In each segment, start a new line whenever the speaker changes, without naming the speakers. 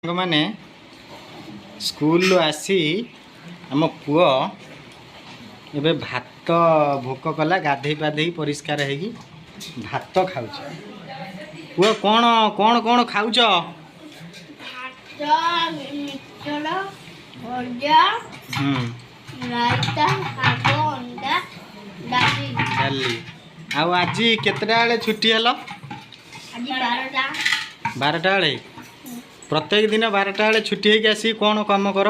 ସାଙ୍ଗମାନେ, ସ୍କୁଲରୁ ଆସି ଆମ ପୁଅ ଏବେ ଭାତ ଭୋକ କଲା। ଗାଧେଇ ପାଧେଇ ପରିଷ୍କାର ହେଇକି ଭାତ ଖାଉଛି। ପୁଅ, କ'ଣ କ'ଣ କ'ଣ ଖାଉଛ?
ଭାତ, ମିକ୍ସଚର, ଭଜା, ରାଇତା, ଶାଗ, ଅଣ୍ଡା, ଡାଲି।
ଡାଲି। ଆଉ ଆଜି କେତେଟା ବେଳେ ଛୁଟି ହେଲା?
ଆଜି 12ଟା।
12ଟା ବେଳେ। ପ୍ରତ୍ୟେକ ଦିନ 12ଟା ବେଳେ ଛୁଟି ହେଇକି ଆସିକି କ'ଣ କାମ କର?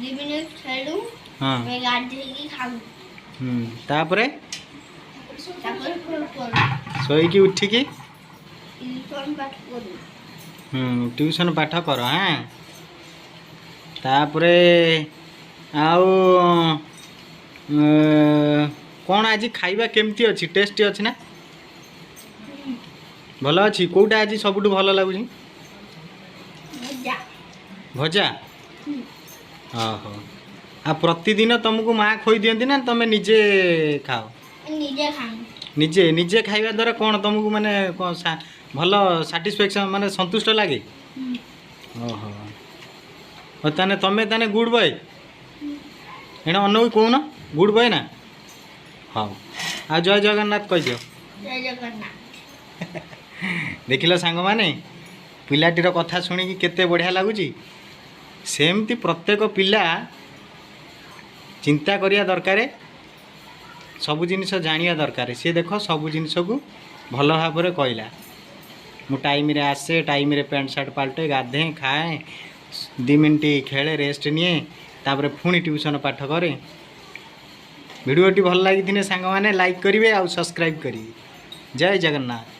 2 ମିନିଟ୍ ଖେଳୁ। ଗାଧେଇକି ଖାଉ।
ତାପରେ?
ତାପରେ କରୁ।
ଶୋଇକି ଉଠିକି?
ଟ୍ୟୁସନ୍ ପାଠ କରୁ।
ଟ୍ୟୁସନ୍ ପାଠ କର। ହଁ, ତାପରେ ଆଉ କ'ଣ ଆଜି ଖାଇବା କେମିତି ଅଛି? ଟେଷ୍ଟି ଅଛି ନା ଭଲ ଅଛି? କେଉଁଟା ଆଜି ସବୁଠୁ ଭଲ ଲାଗୁଛି?
ଭଜା।
ଭଜା? ଓହୋ, ଆଉ ପ୍ରତିଦିନ ତୁମକୁ ମା ଖୋଇ ଦିଅନ୍ତି ନା ତମେ ନିଜେ ଖାଅ?
ନିଜେ ଖାଉ।
ନିଜେ ନିଜେ ଖାଇବା ଦ୍ୱାରା କ'ଣ ତୁମକୁ ମାନେ କ'ଣ ଭଲ ସାଟିସ୍ଫ୍ୟାକ୍ସନ୍, ମାନେ ସନ୍ତୁଷ୍ଟ ଲାଗେ? ଓହୋ, ହଉ ତାହେଲେ ତମେ ତାହେଲେ ଗୁଡ଼୍ ବୟ। ଏଣେ ଅନଉ କହୁନ, ଗୁଡ଼୍ ବୟ ନା? ହଉ, ଆଉ ଜୟ ଜଗନ୍ନାଥ କହିଦିଅ।
ଜୟ ଜଗନ୍ନାଥ।
ଦେଖିଲ ସାଙ୍ଗମାନେ, ପିଲାଟିର କଥା ଶୁଣିକି କେତେ ବଢ଼ିଆ ଲାଗୁଛି। ସେମିତି ପ୍ରତ୍ୟେକ ପିଲା ଚିନ୍ତା କରିବା ଦରକାର, ସବୁ ଜିନିଷ ଜାଣିବା ଦରକାର। ସିଏ ଦେଖ, ସବୁ ଜିନିଷକୁ ଭଲ ଭାବରେ କହିଲା। ମୁଁ ଟାଇମ୍ରେ ଆସେ, ଟାଇମ୍ରେ ପ୍ୟାଣ୍ଟ ସାର୍ଟ ପାଲଟେ, ଗାଧେ, ଖାଏ, 2 ମିନିଟ୍ ଖେଳେ, ରେଷ୍ଟ ନିଏ, ତାପରେ ପୁଣି ଟ୍ୟୁସନ୍ ପାଠ କରେ। ଭିଡ଼ିଓଟି ଭଲ ଲାଗିଥିଲେ ସାଙ୍ଗମାନେ ଲାଇକ୍ କରିବେ ଆଉ ସବସ୍କ୍ରାଇବ୍ କରିବେ। ଜୟ ଜଗନ୍ନାଥ।